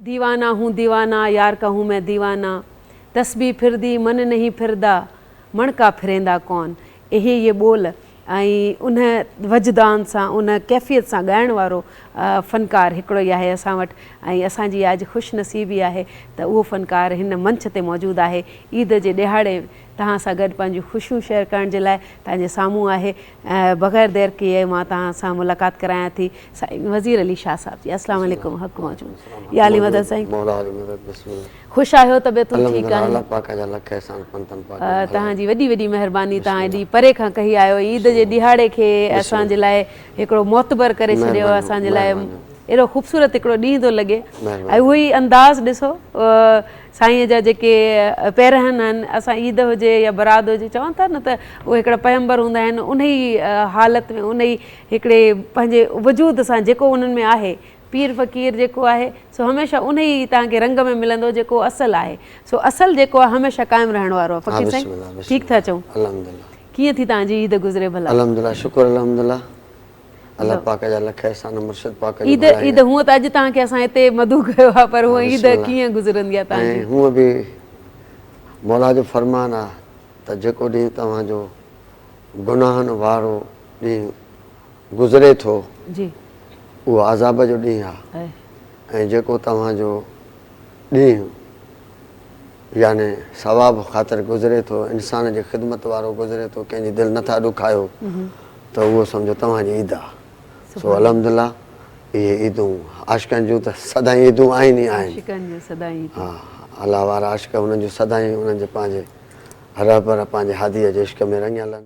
ديوانا هون ديوانا يار ڪا هون مين ديوانا تسبيح ڦردي من نهين ڦردا مڻڪا ڦريندا ڪون اهي اهي ٻول ۽ ان وجدان سان ان ڪيفيت سان ڳائڻ وارو فنڪار هڪڙو ئي آهي اسان وٽ ۽ اسان جي اڄ خوش نصيبي آهي ته اهو فنڪار هن منچ تي موجود آهي عيد جي ڏهاڙي توهان سان گڏ پنهنجون خوشيون شيئر ڪرڻ جي لاء توهان جي سامهون آهي بغير دير ڪيئي مان توهان سان ملاقات ڪرايان ٿي سائين وزير علي شاهه صاحب جي السلام عليڪم حق موجود يا علي مدد سائين مولا علي مدد بسم الله خوش آهيو طبيعتون ٺيڪ آهن الله پاڪ جا لک احسان پنتن پاڪ جا توهان جي وڏي وڏي مهرباني توهان ايڏي پري کان ڪهي آيو عيد جي ڏهاڙي کي اسان جي لاء هڪڙو معتبر ڪري ڇڏيو اسان جي لاء ايڏو خوبصورت هڪڙو ڏينهن ٿو لڳي ۽ اهو ئي انداز ڏسو سائينء جا جيڪي پيرهن آهن، اسان عيد هجي يا براد هجي چون ٿا نه ته اهي هڪڙا پيمبر هوندا آهن انهي حالت ۾ انهي هڪڙي پنهنجي وجود سان جيڪو انهن ۾ آهي پير فقير جيڪو آهي سو هميشه انهي توهان کي رنگ ۾ ملندو جيڪو اصل آهي سو اصل جيڪو آهي هميشه قائم رهڻ وارو آهي فقير سائين ٺيڪ ٿا چئون ڪيئن ٿي توهان جي عيد گذري ڀلا. الحمدلله شڪر الحمدلله. الله پاڪ جا لک احسان مرشد پاڪ جي عيد ڀلائي عيد هونء ته اڄ توهان کي اسان هتي مدعو ڪيو آهي پر هونء عيد ڪيئن گذرندي آهي توهان جي. ۽ هونء به مولا جو فرمان آهي ته جيڪو ڏينهن توهان جو گناهن وارو ڏينهن گذري ٿو جي اهو عذاب جو ڏينهن آهي ۽ جيڪو توهان جو ڏينهن يعني ثواب خاطر گذري ٿو، انسان جي خدمت وارو گذري ٿو، ڪنهن جي دل نٿا ڏکايو ته اهو سمجهو توهان جي عيد آ. سو الحمدلله اهي عيدون عاشقن جون ته سدائين عيدون آهن ئي آهن. عاشقن جون سدائين عيدون. ها الله وارا عاشق انهن جون سدائين انهن جي پنهنجي رهبر پنهنجي هاديء جي عشق ۾ رڱيل آهن.